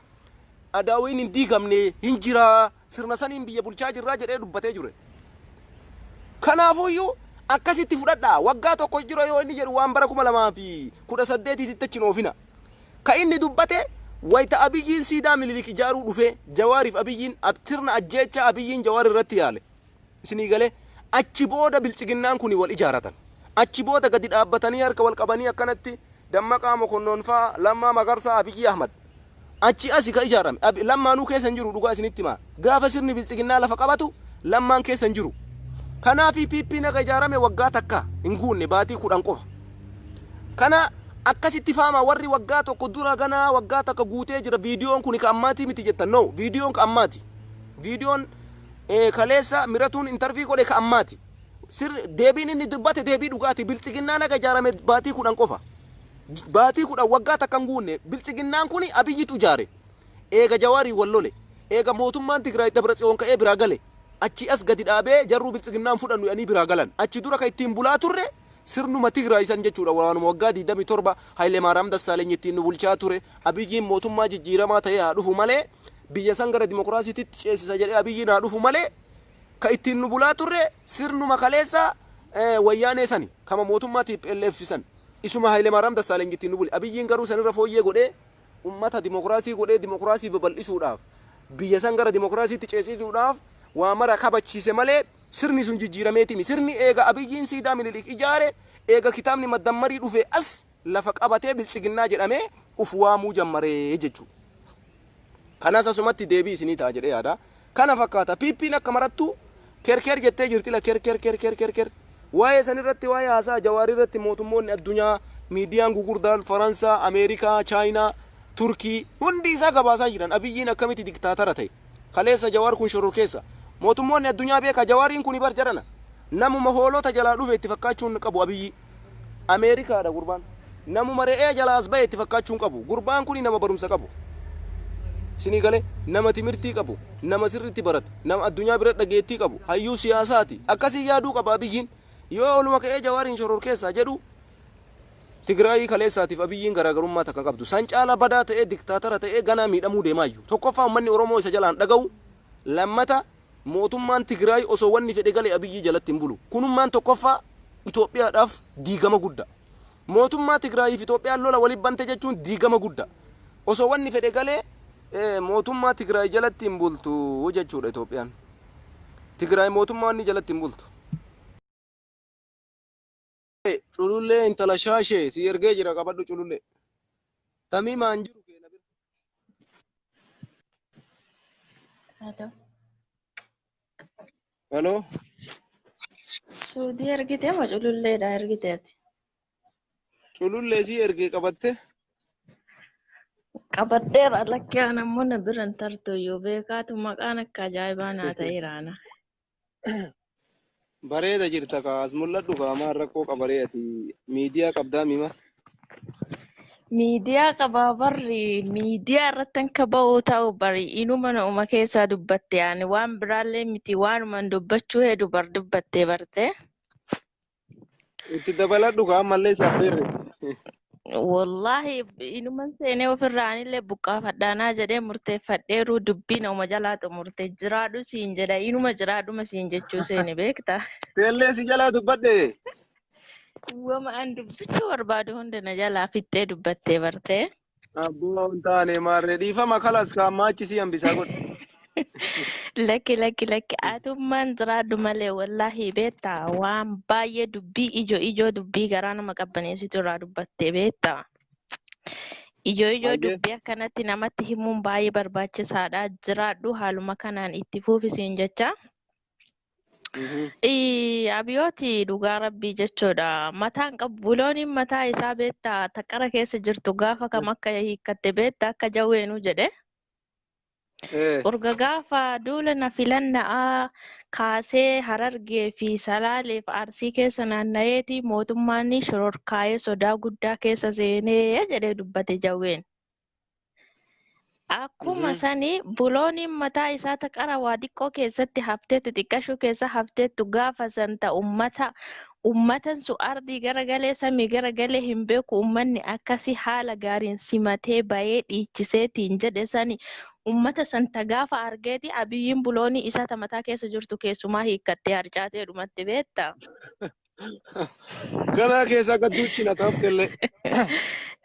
Adaawiin hin diigamne, hin jiraa, sirna saniin biyya bulchaa jirraa jedhee dubbatee jure. Kanaafuyyuu akkasitti fudhadhaa, waggaa tokko jira yoo inni jedhu waan bara 2018tti achi hin oofina. Ka inni dubbate wayita Abiyyiin siidaa Minilik ijaaruu dhufee Jawaariif Abiyyiin sirna ajjeechaa Abiyyiin Jawaar irratti yaale. Isinii galee, achi booda Biltsiginnaan kun wal ijaaratan. Achi booda gadi dhaabbatanii harka wal qabanii akkanatti Dammaqaa Mokonnon fa'aa, Lammaa Magarsaa, Abiyyi Ahmad. Achi asi ka ijaarame. Lammaanuu keessa hin jiru, dhugaa isinitti himaa. Gaafa sirni Biltsiginnaa lafa qabatu Lammaan keessa hin jiru. Kanaaf PP'n akka ijaarame waggaa takka hin guunne, baatii 10 qofa. Kana akkasitti faama, warri waggaa tokko dura ganaa waggaa takka guutee jira, viidiyoon kun ka ammaatii miti jettan, no, viidiyoon ka ammaati. Viidiyoon kaleessa miratuun interview godhe ka ammaati. Sir deebiin inni dubbate deebii dhugaati. Biltsiginnaan akka ijaarame baatii 10 qofa. Baatii 10, waggaa takka hin guunne. Biltsiginnaan kun Abiyyitu ijaare. Eega Jawaarii wal lole. Eega mootummaan Tigraay Dabra Tsiyoon ka'ee biraa gale. Achi as gadi dhaabee jarruu Biltsiginnaan fudhannu jedhanii biraa galan. Achi dura kan ittiin bulaa turre sirnuma Tigraay san jechuudha. Waanuma waggaa 27 Haile Maaraam Dassaaleny ittiin nu bulchaa ture. Abiyyiin mootummaa jijjiiramaa ta'ee haa dhufu malee, biyya san gara dimokiraasiitti ceesisa jedhee Abiyyiin haa dhufu malee, ka ittiin nu bulaa turre sirnuma kaleessa Wayyaanee sani, kama mootummaa TPLF san, isuma Haile Maaraam Dassaaleny ittiin nu bule. Abiyyiin garuu sanirra fooyyee godhee, ummata dimokiraasii godhee, dimokiraasii babal'isuudhaaf, biyya san gara dimokiraasiitti ceesisuudhaaf waa mara kabachiise malee sirni sun jijjiirameetimi. Sirni eega Abiyyiin siidaa Minilik ijaare, eega kitaabni maddammarii dhufe as lafa qabatee Biltsiginnaa jedhamee uf waamuu jammaree jechuudha. Kanas asumatti deebii isinii ta'a jedhee yaada. Kana fakkaata. PP'n akka marattu kerker jettee jirti la, kerker kerker kerker. Waa'ee san irratti, waa'ee haasaa Jawaarii irratti mootummoonni addunyaa, miidiyaan gugurdaan Faransaa, Ameerikaa, Chaayinaa, Turkii hundi isaa gabaasaa jiran, Abiyyiin akkamitti diktaatara ta'e. Kaleessa Jawaar kun shororkeessa. Mootummoonni addunyaa beeka, Jawaariin kun bar jarana. Namuma hoolota jalaa dhufe itti fakkaachuun qabu Abiyyi. Ameerikaadha gurbaan. Namuma re'ee jalaa as bahe itti fakkaachuun qabu. Gurbaan kun nama barumsa qabu. Isinii galee, nama timirtii qabu, nama sirriitti barate, nama addunyaa bira dhageettii qabu, hayyuu siyaasaati. Akkasii yaaduu qaba Abiyyiin. Yoo oluma ka'ee Jawaariin shororkeessaa jedhu, Tigraayii kaleessaatiif Abiyyiin garaagarummaa takka qabdu. San caala badaa ta'ee, diktaatara ta'ee ganaa miidhamuu deemaayyuu. Tokkoffaa, uummanni Oromoo isa jalaan dhaga'u. Lammata, mootummaan Tigraay osoo wanni fedhe gale Abiyyii jalatti hin bulu. Kunummaan tokkoffaa Itoophiyaadhaaf diigama guddaa. Mootummaa Tigraayiif Itoophiyaan lola walitti bante jechuun diigama guddaa. Osoo wanni fedhe galee mootummaa Tigraay jalatti hin bultu jechuudha Itoophiyaan. Tigraay mootummaa wanni jalatti hin bultu. Culullee intala shaashee si ergee jira, qabadhu culullee. Tamiimaan jiru keena bira. Hello. Hello. Suudii ergitee moo cululleedha ergite ati? Culullee si ergee, qabatte. Qabadheera, lakkee ana immoo na bira hin tartu iyyuu, beekaatu maqaan akka ajaa'ibaa naa ta'eera ana. Bareeda jirta kaa, as mul'adhu kaa, maal rakkoo qabaree, ati miidiyaa qabdaa mima. Miidiyaa qabaa barri, miidiyaa irratti akka ba'u ta'u bari inuma na'uma keessaa dubbatte, ani waan biraallee miti, waanuman dubbachuu hedu bar dubbatte barte. Itti dabaladhu kaa, ammallee si affeerre. Wallaahi inuman seenee ofirraa anillee buqqaafadhaanaa jedhee murteeffadheeru, dubbii nama jalaa xumurte, jiraadhu siin jedha, inuma jiraadhuma siin jechuu seene beekta. Teellee si jalaa dubbadhe. Wama an dubbachuu barbaadu hunda na jalaa fixxee dubbattee bartee. Abboo hin taane maarree, dhiifama, kalas kaammaa achi si hambisaa godhe. Lakki lakki lakki, atummaan jiraadhu malee, wallaahi beektaa, waan baay'ee dubbii ijoo ijoo, dubbii garaa nama qabbaneessitu irraa dubbattee beektaa. Ijoo ijoo Hayyee. dubbii akkanatti namatti himuun baay'ee barbaachisaadha. Jiraadhu haaluma kanaan itti fuufisiin jecha. Abiyooti dhugaa rabbii jechuudha. Mataan qabu bulooniin mataa isaa beektaa taqara keessa jirtu gaafa kam akka hiikkatte beektaa akka jawweenuu jedhe. Urga gaafa duula na filanna'aa kaasee Harargee fi Salaaleef Arsii keessa naanna'eeti mootummaan shororkaa'ee sodaa guddaa keessa seenee jedhee dubbate jawween. Akkuma sani bulooniin mataa isaa taqara waa xiqqoo keessatti hafteetti xiqqashuu keessa hafteettu gaafa san ta ummata ummatan su ardii garagalee samii garagalee hin beeku ummanni akkasii haala gaariin simatee bayee dhiichiseetiin jedhe sani ummata san ta gaafa argeeti Abiyyiin buloonii isaa ta mataa keessa jirtu keessumaa hiikkattee harcaatee dhumatti beektaa. Ganaa keessaa gad duuchina taaftellee.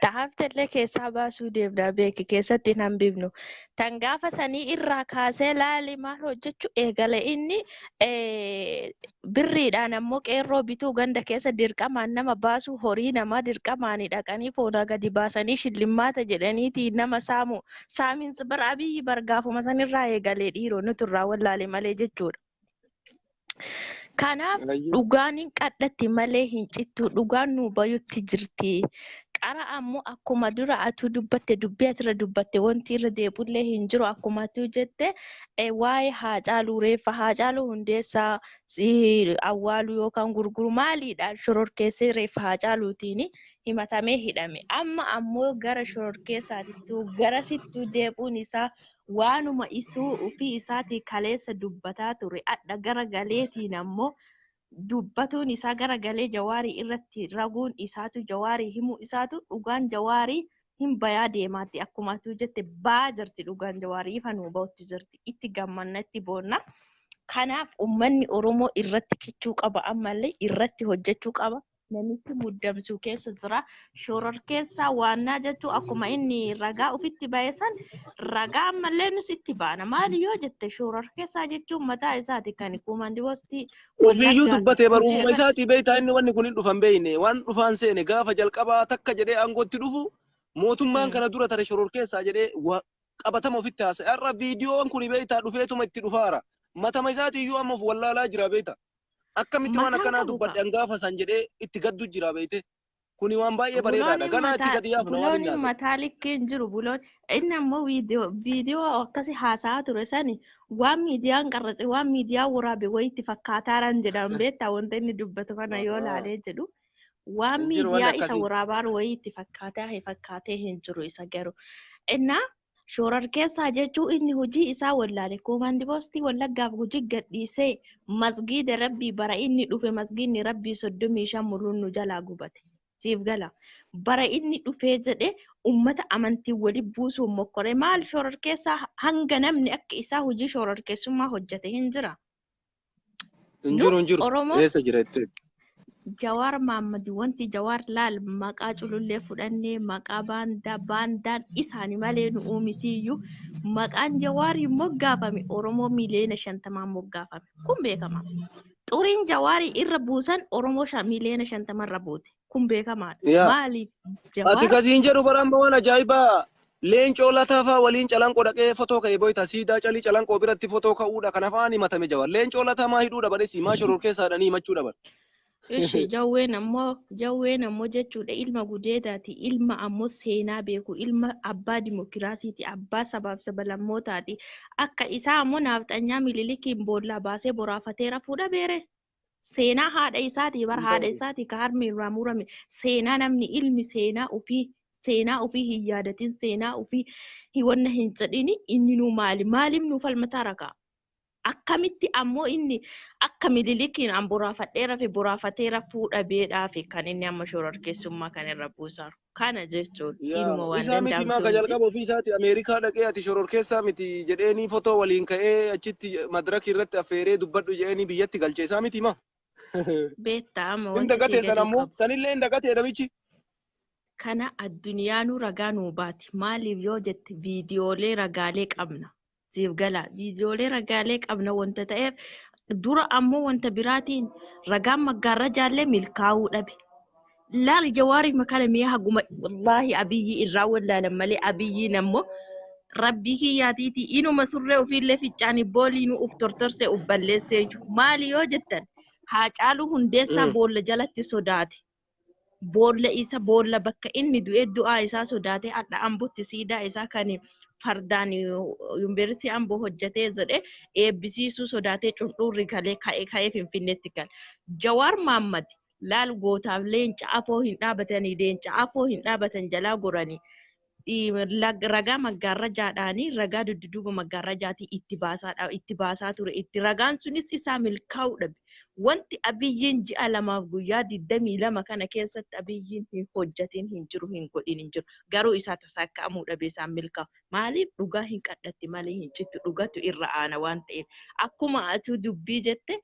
Ta haftellee keessaa baasuu deemna beeki keessatti hin hambifnu. Tan gaafa sanii irraa kaasee laali maal hojjechuu eegale inni birriidhaan ammoo qeerroo bituu ganda keessa dirqamaan nama baasuu horii namaa dirqamaan dhaqanii foonaa gadi baasanii shillimmaata jedhaniiti nama saamu. Saamiinsi bara Abiyyi bargaafuma sanirraa eegalee dhiiroo nuti irraa wallaale malee jechuudha. Kanaaf dhugaan hin qadhatti malee hin cittu dhugaan nu bayutti jirti. Qara ammoo akkuma dura atuu dubbatte dubbii asirra dubbatte wanti irra deebullee hin jiru akkuma atuu jette waa'ee Haacaaluu reeffa Haacaaluu Hundeessaa awwaaluu yookaan gurguru maaliidhaan shororkeessee reeffa Haacaaluutiin himatamee hidhame. Amma ammoo gara shororkeessaatittuu garasittuu deebuun isaa waanuma isuu ofii isaatii kaleessa dubbataa ture adha gara galeetiin ammoo dubbatuun isaa gara galee Jawaarii irratti raguun isaatu Jawaarii himuu isaatu dhugaan Jawaarii hin bayaa deemaatti akkuma atuu jette baa jirti dhugaan Jawaarii ifa nuu ba'utti jirti itti gammanna itti boonna. Kanaaf uummanni Oromoo irratti cichuu qaba ammallee irratti hojjechuu qaba. Namichi muddamsuu keessa jira. Shororkeessaa waannaa jechuun akkuma inni ragaa ofitti ba'e san ragaa ammallee nus itti baana. Maali yoo jette shororkeessaa jechuun mataa isaati kan kuumandi postii Ofiiyyuu Wallaggaa dubbatee hojii baruufuma irratti. isaatii beektaa inni wanni kun hin dhufan beekne waan dhufaan seene gaafa jalqabaa takka jedhee aangootti dhufu mootummaan kana dura tare shororkeessaa jedhee qabatama ofitti haasa'e. Har'a viidiyoon kun beektaa dhufeetuma itti dhufaara. Matama isaatiiyyuu amma of wallaalaa jira beektaa. Akkamitti waan Mataan akkanaa qabu dubbadhe kaa. hangaafa san jedhee itti gaddu jira beekte. Kuni waan baay'ee bareedaadha. Bulooniin Ganaa itti mataa gadi yaafna waan inni bulooniin haasa'e. mataa likkii hin jiru buloon inni ammoo viidiyoo akkasi haasa'aa ture sani waan miidiyaan qarratse waan miidiyaan waraabe wayitti fakkaataaraan jedhan beektaa wanta inni dubbatu kana yoo laalee jedhu waan Hin jiru wanni miidiyaa isa akkasii. waraabaan wayitti fakkaataa fakkaatee hin jiru isa garuu. Innaa shororkeessaa jechuun inni hojii isaa wallaale koomaandi poostii Wallaggaaf hojii gadhiisee masgiida rabbii bara inni dhufe masgiidni rabbii 35 muluun nu jalaa gubate. Siif gala. Bara inni dhufee jedhe ummata amantii wali buusuun mokkore maal shororkeessaa hanga namni akka isaa hojii shororkeessummaa hojjete hin jira. Hin Nu jiru hin jiru. Oromoo Eessa jira itti? Jawaar Mahaammad wanti Jawaar laal maqaa culullee fudhannee maqaa baandaa baandaan isaani malee nu uumitiyyuu maqaan Jawaarii moggaafame Oromoo 50 miiliyoona moggaafame kun beekama. Xuriin Jawaarii irra buusan Oromoo 50 miiliyoona irra buute kun beekamaadha. Yaa. Maaliif Ati Jawaar kasiin jedhu baraan waan ajaa'ibaa Leencoo Lataa fa'aa waliin Calanqoo dhaqee fotoo ka'e boyta siidaa calii Calanqoo biratti fotoo ka'uudha kana fa'aan himatame Jawar. Leencoo Lataa maa hidhuu dhaban maa shororkeessaadhanii himachuu dhaban. Ishi jawween ammoo jechuudha ilma gudeedaati ilma ammoo seenaa beeku ilma abbaa dimokiraasiiti abbaa sabaaf sablammootaati akka isaa ammoo naafxanyaa Minilikiin boollaa baasee boraafatee rafuudha beere. Seenaa haadha isaatii bara haadha isaatii ka harmi irraa murame seenaa namni ilmi seenaa ofii hin yaadatin seenaa ofii wanna hin jedhini inni nu maali maaliif nu falmataa rakaa? Akkamitti ammoo inni akka Minilikiin an boraafadhee rafe boraafatee rafuu dhabeedhaafi kan inni amma shororkeessummaa kan irra buusaaru. Kana jechuun Yaa inuma waan isaa miti maa danda'amtu ka miti. jalqaba ofii isaati Ameerikaa dhaqee ati shororkeessaa miti jedheenii fotoo waliin ka'ee achitti madraki irratti affeeree dubbadhu jedheenii biyyatti galche isaa miti maa. Beektaa amma Hin wanti sii dagatee san galuu ammoo qabu. sanillee hin dagatee namichi. Kana addunyaanuu ragaa nuu baati. Maaliif yoo jette viidiyoolee ragaalee qabna. Siif gala. Viidiyoolee ragaalee qabna wanta ta'eef dura ammoo wanta biraatiin ragaan maggaarra jaallee milkaa'uu dhabe. Laal Jawaarii makana mi'a haguma wallaahi Abiyyi irraa wallaalan malee Abiyyiin ammoo rabbii kiyyaatiiti inuma surree ofiillee ficcaanii booliinuu uf tortorsee uf balleessee jiru. Maali yoo jettan Haacaaluu Hundeessaa boolla jalatti sodaate. Boolla isa boolla bakka inni du'ee du'aa isaa sodaatee hadha Ambotti siidaa isaa kan fardaan yuunivarsiitii Amboo hojjetee jedhee eebbisiisuu sodaatee cundhuurri galee ka'ee ka'ee Finfinneetti gale. Jawaar Maammad laal gootaaf leenca afoo hin dhaabatanii leenca afoo hin dhaabatan jalaa goranii ragaa maggaarrajaadhaanii ragaa dudduuba maggaarrajaatii itti baasaa itti baasaa ture itti ragaan sunis isaa milkaa'uu dhabe. Wanti Abiyyiin ji'a 2f guyyaa 22 kana keessatti Abiyyiin hin hojjatin hin jiru hin godhin hin jiru. Garuu isaa tasaakkaa'amuu dhabe isaan milkaa'u. Maaliif dhugaa hin qadhatti malee hin cittu dhugatu irra aana waan ta'eef. Akkuma atuu dubbii jette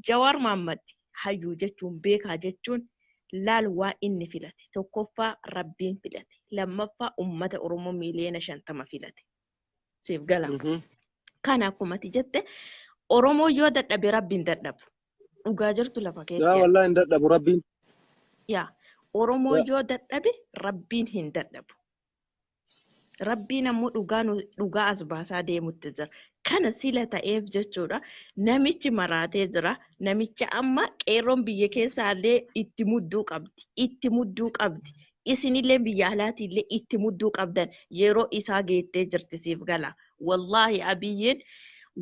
Jawaar Maammad hayyuu jechuun beekaa jechuun laal waa inni filate. Tokkoffaa Rabbiin filate. Lammaffaa uummata Oromoo miiliyoona 50 filate. Siif gala. Kana akkuma ati jette Oromoo yoo dadhabe Rabbiin dadhabu. Dhugaa jirtu lafa Yaa keetti arga. Wallahi hin dadhabu Rabbiin. Yaa Oromoo Yaa. yoo dadhabe Rabbiin hin dadhabu. Rabbiin ammoo dhugaa dhugaa as baasaa deemutti jira. Kana sila ta'eef jechuudha. Namichi maraatee jira. Namicha amma qeerroon biyya keessaallee itti mudduu qabdi. Itti mudduu qabdi. Isinillee biyya alaatiillee itti mudduu qabdan yeroo isaa geettee jirti siif gala. Wallaahi Abiyyiin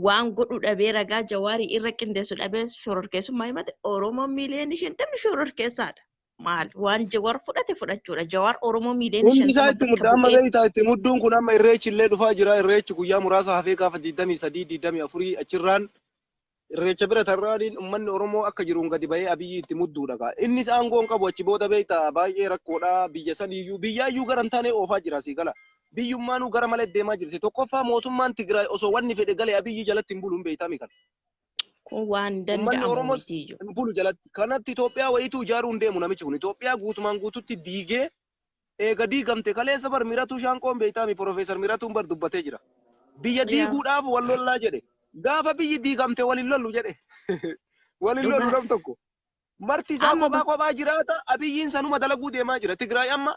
waan godhu dhabee ragaa Jawaarii irra qindeessu dhabee shororkeessummaa himate. Oromoon miiliyoonni 50 shororkeessaadha. Maal waan Jawaar fudhate fudhachuudha. Jawaar Oromoo miiliyoona Hundi isaa 50 itti bakka mudda amma bu'ee beektaa itti mudduun kun amma irreechi illee dhufaa jira. Irreechi guyyaa muraasa hafee gaafa 23 24 achirraan irreecha bira tarraaniin uummanni Oromoo akka jiruun gadi bahee Abiyyi itti mudduudha kaa. Innis aangoo hin qabu achi booda beektaa baay'ee rakkoodha biyya saniiyyuu biyyaayyuu gara hin taane oofaa jira asii gala. Biyyummaanuu gara malee deemaa jirti. Tokkoffaa mootummaan Tigraay osoo wanni fedhe galee Abiyyi jalatti hin bulu hin beektaa mikan. Kun waan Uummanni danda'amu Oromoos mitiyyuu. hin bulu jalatti. Kanatti Itoophiyaa wayiituu ijaaruu hin deemu namichi kun. Itoophiyaa guutumaan guututti diigee eega diigamte kaleessa bar Miratuu Shaanqoon beektaami Profeesar Miratuun bar dubbatee jira. Biyya diiguudhaaf wal lollaa jedhe. Gaafa biyyi diigamte wal hin lollu jedhe. Wal hin lollu Dhugaa. nam tokko. Marti isaa Amma kophaa kophaa jiraata Abiyyiin sanuma dalaguu deemaa jira. Tigraay amma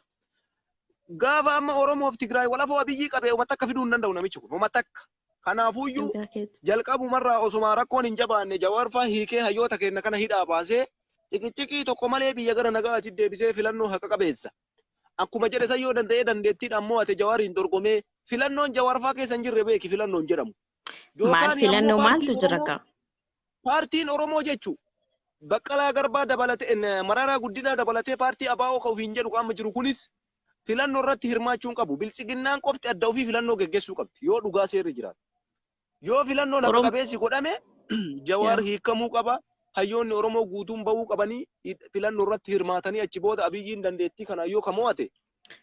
gaafa amma Oromoof Tigraay walafoo Abiyyii qabee uummata akka fiduu hin danda'u namichi kun uummata akka. Kanaafuyyuu Dhugaa keeti. jalqabumarraa osuma rakkoon hin jabaanne Jawaar faa hiikee hayyoota keenya kana hidhaa baasee ciqiciqii tokko malee biyya gara nagaatti deebisee filannoo haqa qabeessa. Akkuma jedhe san yoo danda'ee dandeettiidhaan mo'ate Jawaariin dorgomee filannoon Jawaar faa keessa hin jirre beeki filannoon jedhamu. Maal Yookaan ammoo filannoo paartiin maaltu jira Oromoo kaa? paartiin Oromoo jechuun Baqqalaa Garbaa dabalatee Mararaa Guddinaa dabalatee paartii ABO kan ofiin jedhu kan amma jiru kunis filannoo irratti hirmaachuu hin qabu. Biltsiginnaan qofti adda ofii filannoo geggeessuu qabdi yoo dhugaa seerri jiraate. Yoo filannoon haqa qabeessi godhame Jawaar hiikamuu qaba. Hayyoonni Oromoo guutuun bahuu qabanii filannoo irratti hirmaatanii achi booda Abiyyiin dandeettii kana yoo ka mo'ate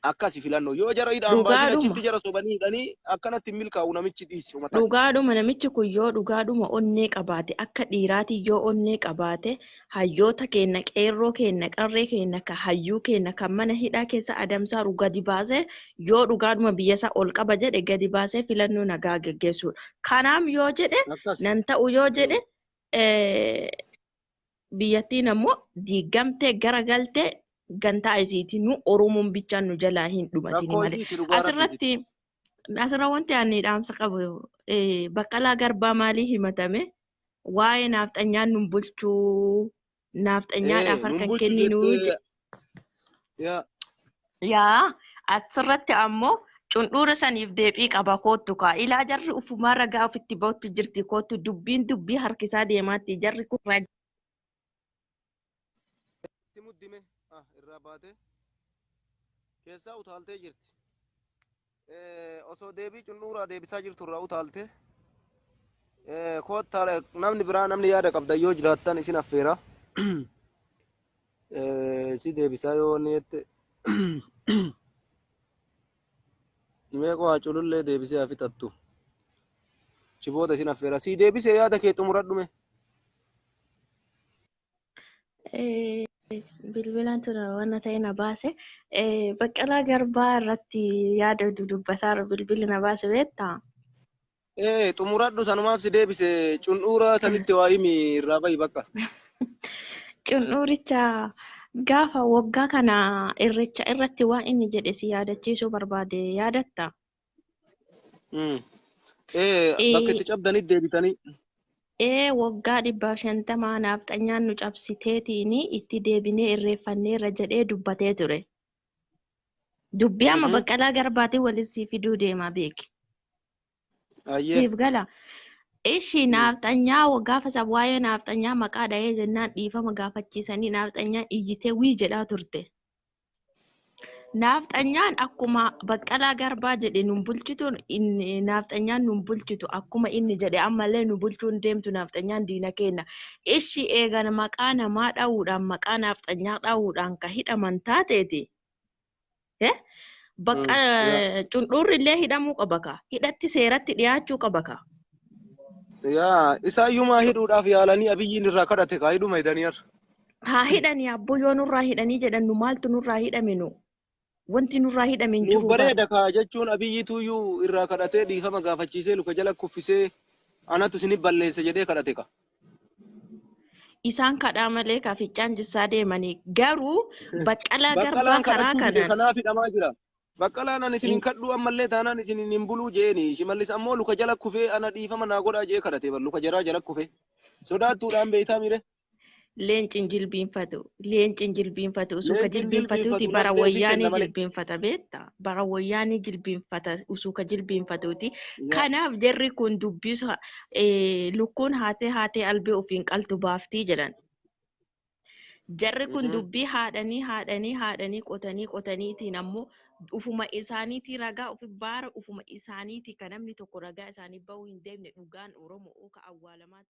akkasi filannoo. Yoo jara hidhaan baasin achitti jara sobanii hidhanii akkanatti hin milkaa'u namichi dhiisi uummata. Dhugaadhuma namichi kun yoo dhugaadhuma onnee qabaate akka dhiiraati yoo onnee qabaate hayyoota keenya qeerroo keenya qarree keenya ka hayyuu keenya kan mana hidhaa keessa adamsaaru gadi baasee yoo dhugaadhuma biyya isaa ol qaba jedhe gadi baasee filannoo nagaa geggeessuudha. Kanaaf yoo jedhe nan ta'u yoo jedhe biyyattiin ammoo diigamtee garagaltee gantaa isiiti nu Oromoon bichaan nu jalaa hin dhumatini Rakkoo malee. isiiti dhugaa rabbi Asirratti asirra wanti ani dhaamsa qabu Baqqalaa Garbaa maalii himatame waa'ee naafxanyaan nun bulchuu naafxanyaadhaaf Nun harka hin bulchu kenninuu jettee yaa. Yaa asirratti ammoo cundhuura saniif deebii qaba koottu kaa ilaa jarri ufumaa ragaa ofitti ba'utti jirti koottu dubbiin dubbii harkisaa deemaatti jarri kun ragaa. Itti muddime irraa baate keessaa utaaltee jirti. Osoo deebii cundhuuraa deebisaa jirtu irraa utaalte. Koottaa namni biraa namni yaada qabdan yoo jiraattan isin affeera. Si deebisaa yoo inni jette. Meeqoo haa culullee deebisee haa fixattu. Achi booda isin affeera. Si deebisee yaada kee xumuradhume. Bilbilaan tun waan ta'e na baase. Baqqalaa Garbaa irratti yaada dudubbataa jiru bilbilli na baase beektaa? Xumuradhu sanumaaf si deebise cundhuura tanitti waa himi irraa bahi bakka. Cundhuuricha Gaafa waggaa kana irreecha irratti waan inni jedhe si yaadachiisuu barbaade, yaadatta? Bakka itti cabdanitti deebitanii. Ee, waggaa 150 naafxanyaan nu cabsiteetiin itti deebinee irreeffanneerra jedhee dubbatee ture. Dubbii amma Baqqalaa Garbaatiin walitti sii fiduu deema, beeki. Siif gala. Ishi naafxanyaa gaafa sab waa'ee naafxanyaa maqaa dhahee jennaan dhiifama gaafachiisanii naafxanyaan iyyitee wii jedhaa turte. Naafxanyaan akkuma Baqqalaa Garbaa jedhe nun bulchitu, naafxanyaan nun bulchitu, akkuma inni jedhe ammallee nu bulchuu hin deemtu, naafxanyaan diina keenya. Ishi eegan maqaa namaa dha'uudhaan, maqaa naafxanyaa dha'uudhaan ka hidhaman taateeti. Bakka cundhuurri illee hidhamuu qaba ka. Hidhatti seeratti dhiyaachuu qaba ka. Yaa, isaayyumaa hidhuudhaaf yaalanii Abiyyiin irraa kadhate kaa, hidhuma hidhanii har'a. Haa hidhanii abboo, yoo nurraa hidhanii jedhan, nu maaltu nurraa hidhame nu? Wanti nurraa hidhame hin Nuuf jiru bara. bareeda kaa jechuun Abiyyituyyuu irraa kadhatee, dhiifama gaafachiisee, luka jala kuffisee, anatu isinif balleesse jedhee kadhate ka. Isaan kadhaa malee ka ficcaan jissaa deemanii, garuu Baqqalaa Garbaa Baqqalaan karaa kadhachuu dide, kanaan. Kanaaf hidhamaa jira. Baqqalaan ani isin hin kadhuu, ammallee taanaan isin hin buluu jeeni. Shimallis ammoo luka jala kufee, ana dhiifama naa godhaa jee kadhate bar, luka jaraa jala kufee. Sodaattuudhaan beeytaa mire. Leenci hin jilbiinfatu. Leenci hin jilbiinfatu. Usuu ka Leenci hin jilbiinfatuuti jilbiinfatu, bara nasbee fi kenna wayyaanii malee. jilbiinfata beekta. Bara wayyaanii jilbiinfata, usuu ka jilbiinfatuuti. Yaa. Kanaaf jarri kun dubbisa lukkuun haatee haatee albee ofiin qaltu baaftii jedhan. Jarri kun dubbii haadhanii haadhanii haadhanii qotanii qotaniitiin ammoo ufuma isaaniitii ragaa ufi baara, ufuma isaaniitii kan namni tokko ragaa isaanii bahuu hin deemne, dhugaan Oromoo ka awwaalamaa